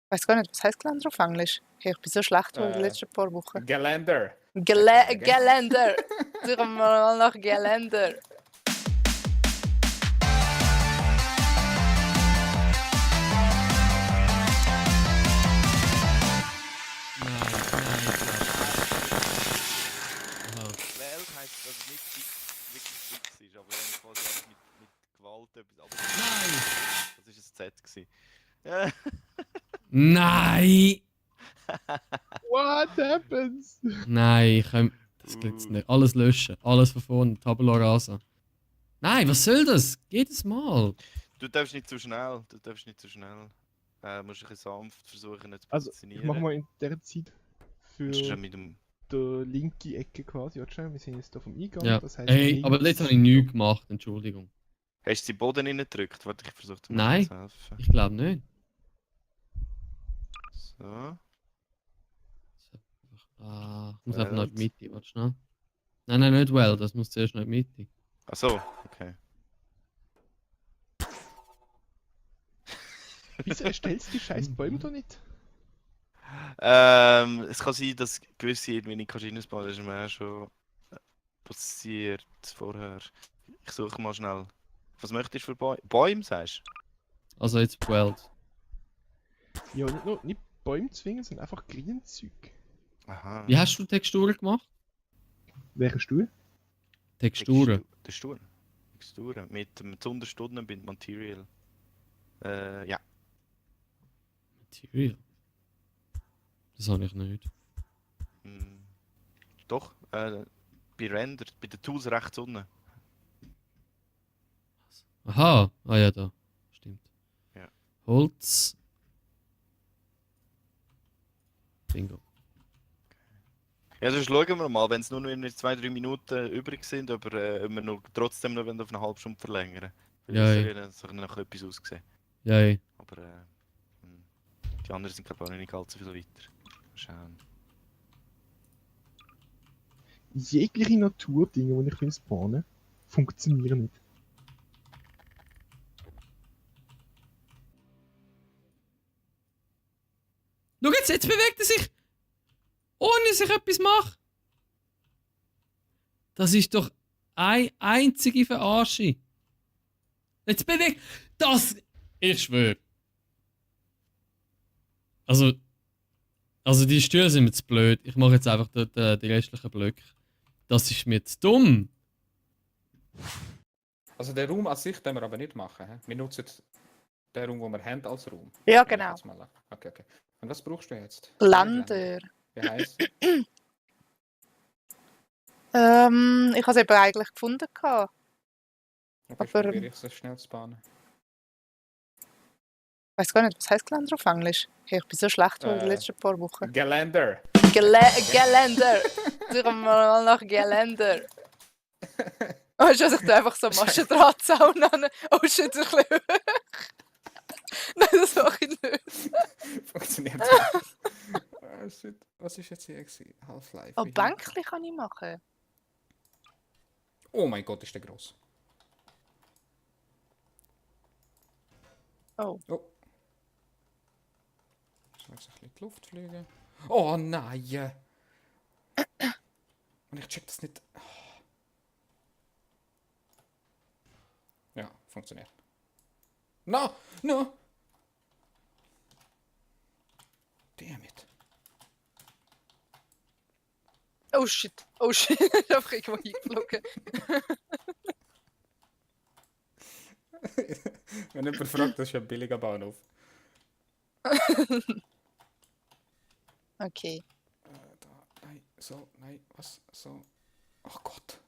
Weiß gar nicht, was heißt Geländer auf Englisch? Hey, ich bin so schlecht geworden die Äh, letzten paar Wochen. Geländer. Geländer! Suchen wir mal nach Geländer. Gewählt heisst, dass es nicht wirklich fix ist, aber wenn quasi einfach mit Gewalt etwas ab. Nein! Das war ein Z. Gewesen. Nein! What happens? Nein, das geht nicht. Alles löschen. Alles von vorne. Tabula rasa. Nein, was soll das? Jedes Mal. Du darfst nicht zu schnell. Du musst ein bisschen sanft versuchen nicht zu Also, positionieren. ich mach mal in der Zeit für Musst du schon mit dem... die linke Ecke quasi. Warte schnell, wir sind jetzt hier vom Eingang. Ja. Das heisst, Hey, links- aber jetzt habe ich nichts gemacht, Entschuldigung. Hast du den Boden reingedrückt? Warte, ich versuche dir Nein. zu helfen. Ich glaube nicht. So. Ich muss einfach noch in die Welt. Mitte. Warte schnell. Nein, nicht well. Das muss zuerst noch in die Mitte. Achso, okay. Wieso erstellst du die scheiß Bäume da nicht? Es kann sein, dass gewisse irgendwie nicht reinbauen. Das ist mir auch schon passiert vorher. Ich suche mal schnell. Was möchtest du für Bäume, sagst du? Also jetzt Weld. Ja, nicht Bäume zwingen, sondern einfach Grünzeug. Aha. Wie hast du Texturen gemacht? Welcher Stuhl? Texturen. Texturen. Mit dem Unterstunden mit Material. Ja. Material. Das habe ich nicht. Hm. Doch, bei Render, bei den Tools rechts unten. Aha. Ah ja, da. Stimmt. Ja. Holz. Bingo. Ja, sonst schauen wir mal, wenn es nur noch in 2-3 Minuten übrig sind, ob wir noch, trotzdem noch auf eine halbe Stunde verlängern. Ja, Weil ja. es noch etwas ausgesehen. Ja, ja. Aber die anderen sind glaube ich auch nicht allzu viel weiter. Mal schauen. Jegliche Naturdinge, die ich will spawnen, funktionieren nicht. Schau jetzt bewegt er sich! Ohne dass ich etwas mache! Das ist doch eine einzige Verarschung. Jetzt bewegt... Das... Ich schwöre. Also die Stühle sind mir zu blöd. Ich mache jetzt einfach die restlichen Blöcke. Das ist mir zu dumm. Also den Raum an sich den wir aber nicht machen. He? Wir nutzen den Raum, den wir haben, als Raum. Ja, Wenn ich genau. jetzt mal- Okay. Und was brauchst du jetzt? Länder. Wie heisst es? Ich habe es eben eigentlich gefunden. Okay, Aber- probiere ich so schnell zu bahnen. Weiß gar nicht, was heißt Geländer auf Englisch? Hey, ich bin so schlecht geworden die letzten paar Wochen. Geländer. Geländer! Suchen wir mal nach Geländer. Oh, ist also ich da einfach so Maschendrahtzaun an. Oh shit, ein bisschen hoch. Nein, das mache ich nicht. Funktioniert nicht. Shit. Was ist jetzt hier? gewesen? Half-Life. Oh, Wie hier? Bänkchen kann ich machen. Oh mein Gott, ist der gross. Oh. Oh. Ich muss jetzt ein bisschen in die Luft fliegen. Oh nein! Und ich check das nicht. Ja, funktioniert. No! No! Damn it. Oh shit. Oh shit. Ich bin einfach irgendwo hingeflogen. Wenn jemand fragt, das ist ein billiger Bahnhof. Okay. Da, nein, so, nein, was, so. Ach Gott.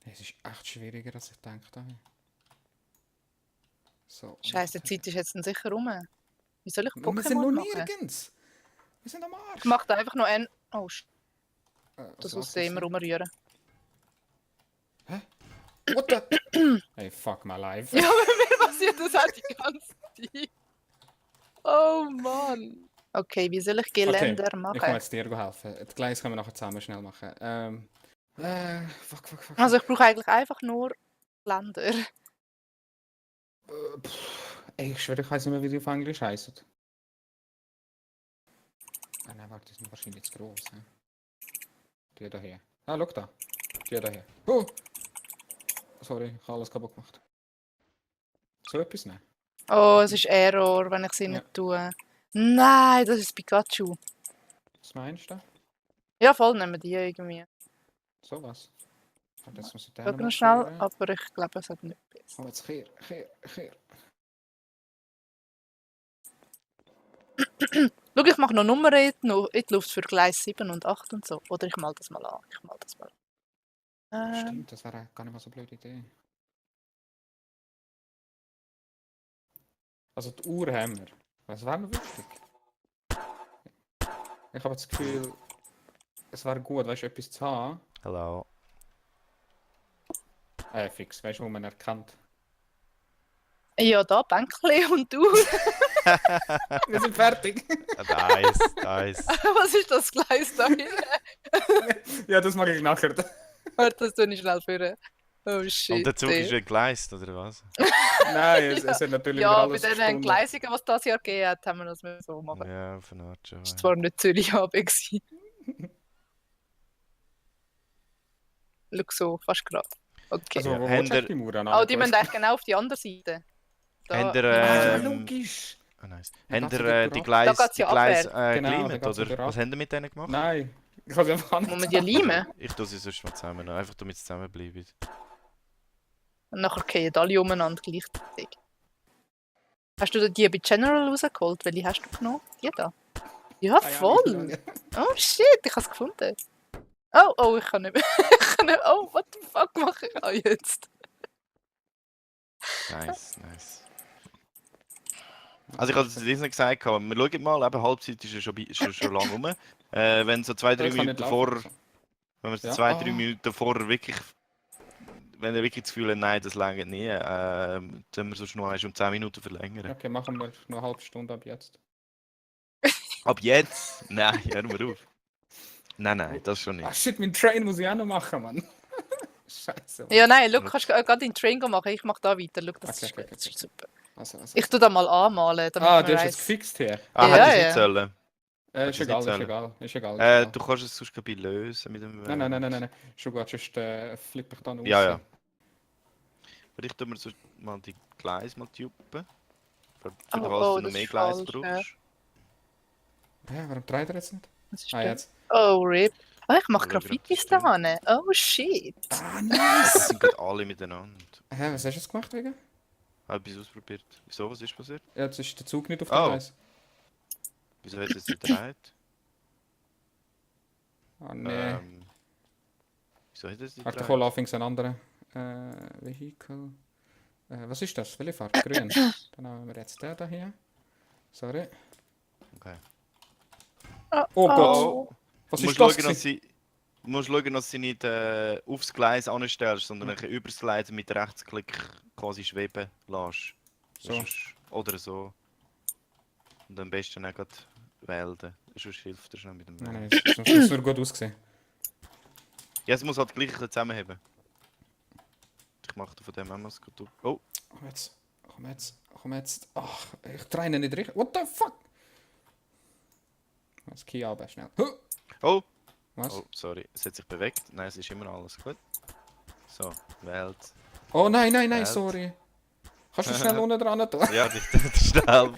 Es ist echt schwieriger, als ich gedacht habe. So. und Scheiße, die jetzt- Zeit ist jetzt dann sicher rum. Wie soll ich Wir sind noch Pokémon machen? nirgends. Wir sind am Arsch. Ich mache da einfach noch einen... Oh shit. Was Das war's aus dem jetzt? rumrühren. What the? Hey, fuck my life. Ja, aber mir passiert das halt die ganze Zeit. Oh Mann. Okay, wie soll ich Geländer Ich kann machen? jetzt dir helfen. Das Gleis können wir nachher zusammen schnell machen. Fuck. Also ich brauche eigentlich einfach nur Länder. Ey, ich schwöre, ich weiß nicht mehr, wie die auf Englisch heißen. Ah, nein, warte, die sind wahrscheinlich zu groß. He? Die da hier. Ah, schau da. Die da hier. Oh! Sorry, ich habe alles kaputt gemacht. So etwas nehmen. Oh, es ist Error, wenn ich sie Ja. nicht tue. Nein, das ist Pikachu. Was meinst du? Ja, voll nehmen die irgendwie. So was. Warte, jetzt muss ich den Schau noch noch schnell, markieren. aber ich glaube, es hat nicht besser. Oh, jetzt hier. Schau, ich mache noch Nummern in die Luft für Gleis 7 und 8 und so. Oder ich mal das mal an. Stimmt, das wäre gar nicht mal so eine blöde Idee. Also die Uhr haben wir. Was wäre noch wichtig? Ich habe das Gefühl, es wäre gut, weißt du, etwas zu haben. Hallo. Fix, weißt du, wo man erkennt. Ja, da, Bänkli und du. Wir sind fertig. Nice. Was ist das Gleis da hinten? Ja, das mache ich nachher. Warte, das tue ich schnell für. Oh shit. Und der Zug ey. ist entgleist, oder was? Nein, es hat natürlich wieder Ja, bei alles den gesponnen. Entgleisungen, die es dieses Jahr gegeben hat, haben wir das müssen so machen. Ja, auf eine Art schon. Das war zwar nicht Zürich Abend gewesen. Schau so, fast gerade. Okay. Also, Ja, wo habt willst du ihr- die Mauer an? Oh, die müssen eigentlich genau auf die andere Seite. Da, Habt ihr, Ah, ähm, logisch. Oh, nice. Ja, Habt geht's ihr wieder die ab. Gleis, Da geht's ja die Gleis abwärts. Genau, da gelimmt, geht's oder? wieder ab. Was habt ihr mit denen gemacht? Nein, ich habe sie einfach muss man nicht. die leimen? Ich tue sie sonst mal zusammen, einfach damit sie zusammenbleiben. Und nachher gehen alle umeinander gleichzeitig. Hast du die bei General rausgeholt? Welche hast du genommen? Die da? Ja, Ah, ja, voll! Oh shit, ich habe es gefunden. Oh, ich kann nicht mehr. Ich kann nicht. Oh, what the fuck mache ich jetzt? Nice. Also ich habe es nicht gesagt, wir schauen mal, eben Halbzeit ist ja schon lange rum. Wenn so 2-3 Ich kann Minuten nicht davor, laufen. wenn wir so Ja. 2-3 Ah. Minuten davor wirklich, wenn ihr wirklich das Gefühl habt, nein, das reicht nie, dann wir sonst noch um 10 Minuten verlängern. Okay, machen wir noch eine halbe Stunde ab jetzt. Ab jetzt? Nein, hör mal auf. Nein, das schon Ah nicht. shit, mein Train muss ich auch noch machen, Mann. Scheiße. Mann. Ja, nein, schau, kannst gerade den Train machen. Ich mache da weiter. Schau, das, Okay, ist, okay, das ist okay. super. Also. Ich tue da mal anmalen, damit Ah, man du hast jetzt weiss. gefixt hier. Ah, Ja, hätte ich ja. nicht sollen. Ist das egal, nicht ist zählen? egal. Ist egal. Du kannst es sonst gleich lösen mit dem... Nein. Schon gut, sonst flippe ich dann aus. Ja. Vielleicht tun wir so mal die Gleise mal tuben. Für den Fall, Oh, du noch das mehr ist Gleise falsch, brauchst. Ja, warum dreht er jetzt nicht? Das ist Ah, schön. jetzt. Oh, RIP. Oh, ich mache Schauen, ob Graffitis das stimmt. da hin. Oh, shit. Ah, Das nice! sind gerade alle miteinander. Hä, was hast du jetzt gemacht wegen? Habe ich ausprobiert. Wieso, was ist passiert? Ja, jetzt ist der Zug nicht auf Oh. der Gleis. Wieso hat es jetzt nicht gedreht? Ah, nee. Wieso hat es nicht Warte, ich gedreht? hole anfangs einen anderen Vehikel. Was ist das? Welche Farbe? Grün. Dann haben wir jetzt den da hier. Sorry. Okay. Oh Gott. Oh. Was Du ist musst das? schauen, dass sie nicht aufs Gleis anstellst, sondern ein bisschen übers Gleis mit Rechtsklick quasi schweben lässt. So. Oder so. Und am besten auch gerade wählen. Sonst hilft das schnell mit dem Nein, Wählen. das muss nur gut aussehen. Ja, es muss halt gleich ein bisschen zusammenheben. Ich mache von dem auch mal das gut. Oh, Komm jetzt. Ach, ich drehe ihn nicht richtig. What the fuck? Das Key aber schnell. Huh. oh, Was? oh, sorry. Es hat sich bewegt. Nein, es ist immer noch alles gut. So, wählt. Oh nein, Welt. sorry. Kannst du schnell unten dran tun? Ja, dich schnell.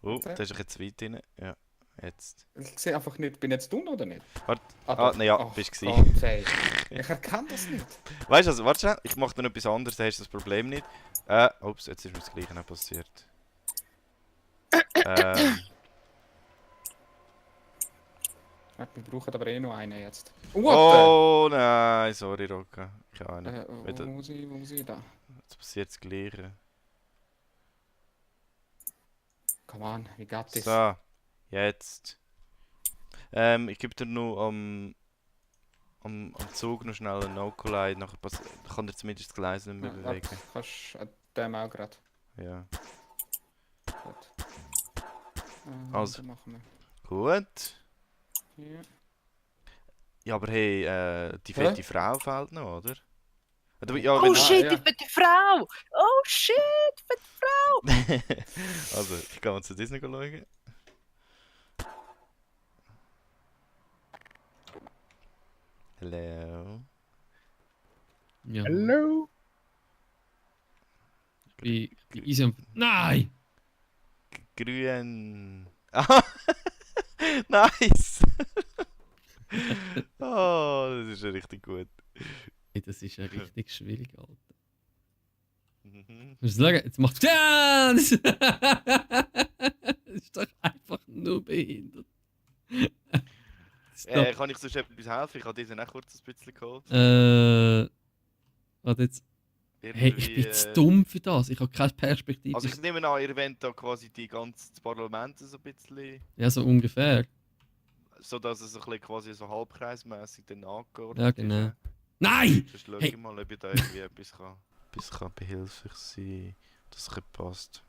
Oh, da ist jetzt weit rein. Ja, jetzt. Ich sehe einfach nicht, bin jetzt dumm oder nicht? Warte. Ah, nein, ja, Ach bist du Gott, ey. Ich erkenne das nicht. Weißt du, also, warte schnell, ich mache dann etwas anderes, dann hast du das Problem nicht. Ups, jetzt ist mir das Gleiche auch passiert. Wir brauchen aber eh noch einen jetzt. What Oh nein, sorry Rocca. Keine Ahnung. the? Wo muss ich da? Jetzt passiert das Gleiche. Come on, we got this. So, jetzt. Ich gebe dir nur am Zug noch schnell einen No-Collide, nachher kann er zumindest das Gleis nicht mehr Ja, bewegen. warte, kannst dem auch gerade. Ja. Gut. Also. Dann machen wir Gut. hier. Ja, aber hey, die fette Frau fehlt noch, oder? Ja, Oh wenn shit, ja. ich bin die Frau! Oh shit, ich bin die Frau! Also, ich kann mal zu Disney schauen. Hello. Ja, Hallo? ich bin easy am... Nein! Grün. Ah, nice! Oh, das ist ja richtig gut. Hey, das ist ja richtig schwierig, Alter. Mhm. Musst du schauen, jetzt macht ja, das ist doch einfach nur behindert. Stop. Kann ich sonst etwas helfen? Ich habe diesen auch kurz ein bisschen geholt. Warte jetzt. Hey, ich bin zu Irgendwie, dumm für das. Ich habe keine Perspektive. Also ich nehme an, ihr wollt da quasi die ganze Parlament so ein bisschen, Ja, so ungefähr. so dass es ein bisschen quasi so halbkreismäßig dann angeordnet Ja, ist. genau. Ja. Nein! Sonst schau Hey. ich mal, ob ich da irgendwie etwas kann behilflich sein, dass es passt.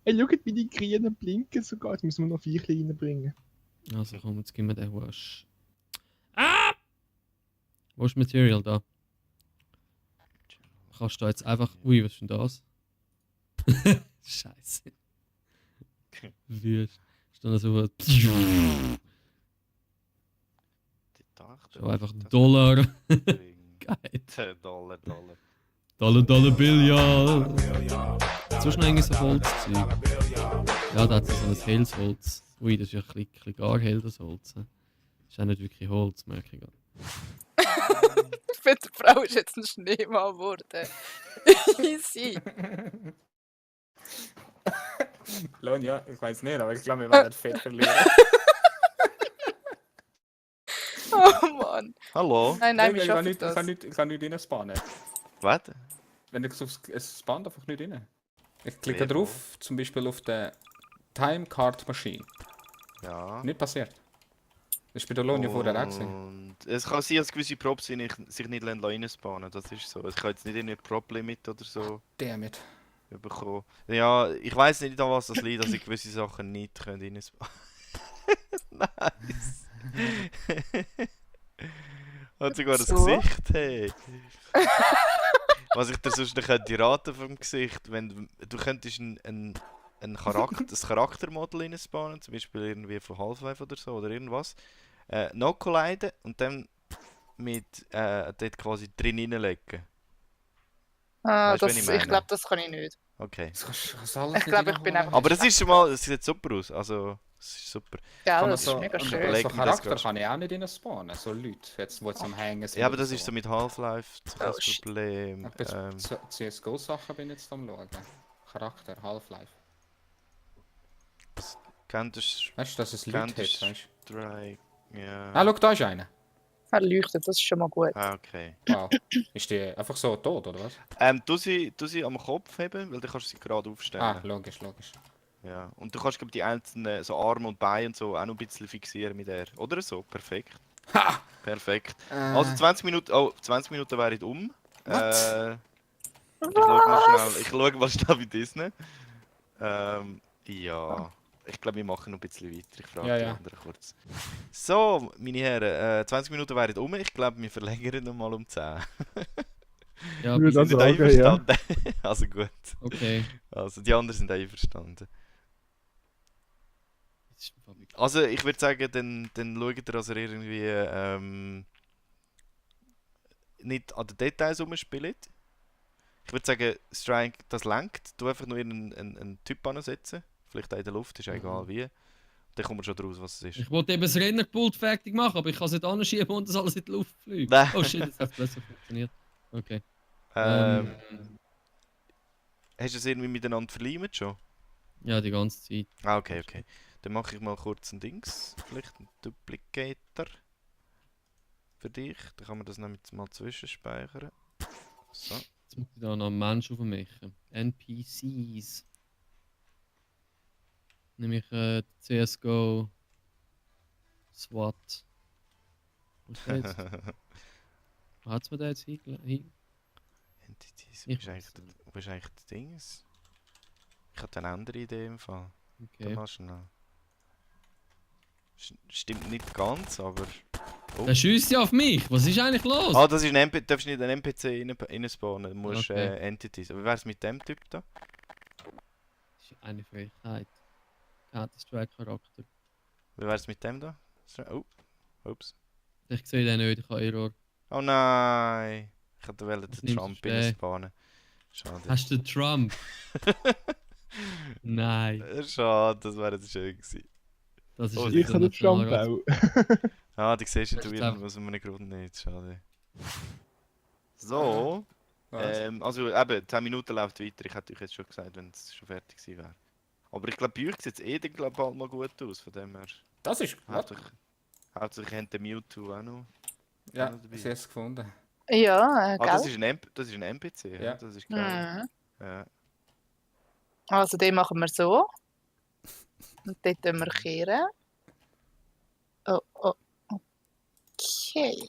Hey, schaut, wie die Grünen blinken sogar. Jetzt müssen wir noch 4 reinbringen. Also komm, jetzt gib mir den Wash. Ah! Wash Material da. Kannst du da jetzt einfach... Ui, was ist denn das? Scheiße. Wüst. Ist dann so... Die dachte, So einfach das Dollar. Ding. Geil. Dollar. Dollar Bill, ja. So schnell irgendwie so Holzzeug. Ja, da hat es so ein helles Holz. Ui, das ist ja ein bisschen gar hell, das Holz. Das ist auch nicht wirklich Holz, merke ich gerade. Ich finde, die Frau ist jetzt ein Schneemann geworden. Easy. Lonja, ich weiß nicht, aber ich glaube, wir werden fett verlieren. Oh Mann. Hallo? Nein, wir ich kann schaffen nicht, das. ich kann nicht reinspannen. Was? Wenn ich es spannt einfach nicht rein. Ich klicke Wer drauf, zum Beispiel auf der Time Card Machine. Ja. Nicht passiert. Das ist bei der Lonja vorher auch gesehen. Und es kann sein, dass gewisse Props sich nicht reinspannen. Das ist so. Ich kann jetzt nicht in ein Prop-Limit oder so Damn it. bekommen. Ja, ich weiß nicht, an was das liegt, dass ich gewisse Sachen nicht reinspannen kann. Nice. Hat sogar ein So? Gesicht, hey. Was ich dir sonst noch könnte raten vom Gesicht, wenn du könntest ein Charaktermodel reinspannen, zum Beispiel irgendwie von Half-Life oder so oder irgendwas, noch colliden und dann mit dort quasi drin reinlegen. Ah, Weißt du, das, wen ich ich meine? glaube, das kann ich nicht. Okay. Das kannst du alles Ich glaube, ich bin reinholen. einfach- Aber das ist schon mal, es sieht super aus, also es ist super. Gell, Kann man das so, ist mega und schön. Überleg so mir das Charakter grad. kann ich auch nicht reinspawnen, so Leute, jetzt, die jetzt am Hängen sind. Ja, aber oder das ist so mit Half-Life das Oh, shit. Problem. Ich bin jetzt CSGO-Sachen bin ich jetzt am schauen. Charakter, Half-Life. Counter-Strike, Weißt du, dass es Leute hat, weißt ja. du? Ah, schau, da ist einer. Er leuchtet, das ist schon mal gut. Ah, okay. Wow. Ist die einfach so tot, oder was? Du sie am Kopf haben, weil dann kannst du sie gerade aufstellen. Ah, logisch. Ja. Und du kannst glaub, die einzelnen so Arme und Beine und so auch noch ein bisschen fixieren mit der. Oder so, perfekt. Ha! Perfekt. Also 20 Minuten, 20 Minuten wären um. Was? Ich schau mal schnell bei Disney. Ja. Ich glaube, wir machen noch ein bisschen weiter. Ich frage Ja, die ja. anderen kurz. So, meine Herren, 20 Minuten wären um. Ich glaube, wir verlängern noch mal um 10. Ja, Ich würde Sind das nicht sagen, ja. einverstanden? Also gut. okay. Also die anderen sind einverstanden. Das ist einfach wirklich- Also ich würde sagen, dann schaut ihr, dass ihr irgendwie nicht an den Details rumspielt. Ich würde sagen, Strike, das lenkt. Du einfach nur einen Typ ansetzen. Vielleicht auch in der Luft, ist ja egal wie. Dann kommt man schon draus, was es ist. Ich wollte eben das Rennerpult fertig machen, aber ich kann es nicht anschieben und das alles in die Luft fliegt. Nein. Oh shit, das hat besser funktioniert. Okay. Hast du es irgendwie miteinander verleimt schon? Ja, die ganze Zeit. Ah, okay. Dann mache ich mal kurz ein Dings. Vielleicht einen Duplicator. Für dich. Dann kann man das nämlich mal zwischenspeichern. So. Jetzt muss ich da noch einen Menschen aufmachen. NPCs. Nämlich CSGO SWAT. Was ist jetzt? Wo hat es mir da jetzt hin? Entities. Ich weiß Wo ist eigentlich das Dings? Ich hatte eine andere Idee im Fall. Okay. Mal schnell. Stimmt nicht ganz, aber Der schießt ja auf mich. Was ist eigentlich los? Ah, das ist ein NPC, darfst nicht einen NPC spawnen, du musst Okay. Entities. Aber wie wär's mit dem Typ da? Das ist eine Fähigkeit. Counter-Strike-Charakter. Wie wär's mit dem da? Oh, ups. Ich sehe den nicht, ich habe Error. Oh nein! Ich hätte Was den nimmst du Trump stehen? spawnen. Schade. Hast du den Trump? Nein. Schade, das wäre jetzt schön gewesen. Das ist Oh, jetzt Ich so habe ein den Jump Nationalrat. auch. Ah, die siehst Das du ist wieder einfach- aus einem Grund nicht. Schade. So. Was? Also eben, 10 Minuten läuft weiter. Ich hätte euch jetzt schon gesagt, wenn es schon fertig gewesen wäre. Aber ich glaube, bei euch sieht es dann glaub, bald mal gut aus. Von dem her. Das ist gut. Hauptsächlich haben den Mewtwo auch noch. Ja, dabei. ich habe es gefunden. Ja, Ah, das gell? ist ein NPC. Ja. Ja. Das ist geil. Mhm. Ja. Also den machen wir so. Und dort tun wir kehren. Oh, oh. Okay.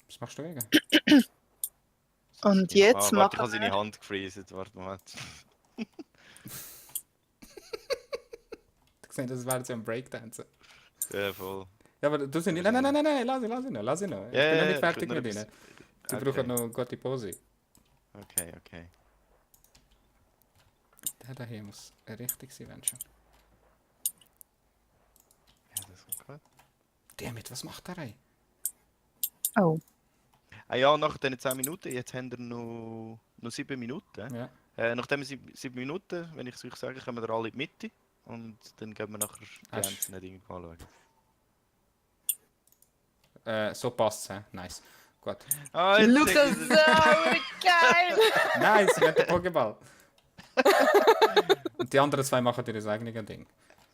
Was machst du wegen? Und Ja, jetzt warte, ich machen habe seine wir... Hand gefreezet. Warte mal. Du siehst, das wäre so ein Breakdance. Ja, voll. Ja, aber du sind nicht. Nein, lass ihn noch. Ich bin noch nicht fertig mit ihnen. Sie brauchen noch eine gute Pose. Okay. Der hier muss richtig sein, wenn schon. Ja, das kommt gut. Damit, was macht der ey? Oh. Ah ja, nach diesen 10 Minuten, jetzt haben wir noch 7 Minuten. Ja. Nach diesen 7 Minuten, wenn ich es euch sage, kommen wir alle in die Mitte. Und dann gehen wir nachher die Hast- einzelnen Dinge anschauen. So passt's, hä? Nice. Gut. Ah, Schau das so geil! Nice, wir haben den Pokéball. Und die anderen zwei machen ihr eigenes Ding.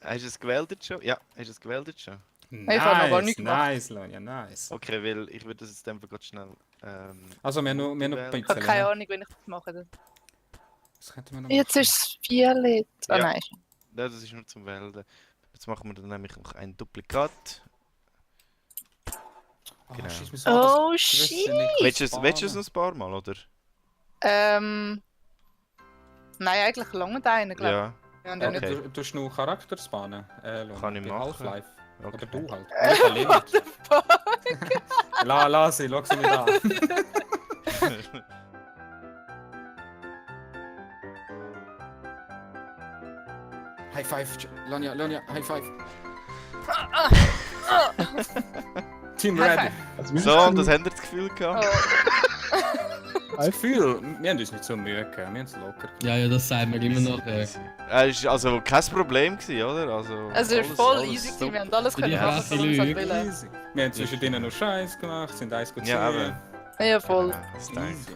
Hast du es gewählt schon? Ja, hast du es gewählt schon? Ich habe noch gar nichts gemacht. Nice, Lonja, nice. Okay, weil ich würde das jetzt einfach ganz schnell... Also, wir haben noch ein Ich habe bisschen. keine Ahnung, wenn ich das mache. Was könnten wir noch Jetzt machen? ist es Violett. Ah Ja. nein. Ja, das ist nur zum Wählen. Jetzt machen wir dann nämlich noch ein Duplikat. Oh, Genau. schieß mich so an, dass Oh gewisse shit! nicht Willst du es spawnen. noch ein paar Mal, oder? Nein, eigentlich lange einen, glaube Ja. ich. Wir haben ja Okay. nicht... Du tust noch Charakter spawnen, Lonja, Kann ich bei machen. Half-Life. Oder Okay. du halt. Ich kann nicht. Lass sie, schau sie nicht an. High five, Lonja, High five. Team High ready. Also, wir So, und sind- das habt ihr das Gefühl gehabt? Oh. Das Gefühl, wir haben uns nicht so Mühe gegeben, wir haben es locker. Ja, das sagen wir immer noch. Es war also kein Problem, gewesen, oder? Also, Es war alles- voll alles easy, gewesen. super. wir haben alles Für die können machen, freche was wir uns halt Lüge. wollen. Easy. Wir haben zwischen denen noch Scheiß gemacht, sind eins gut Ja, aber... Ja, voll. Ja, das denke ich. Easy.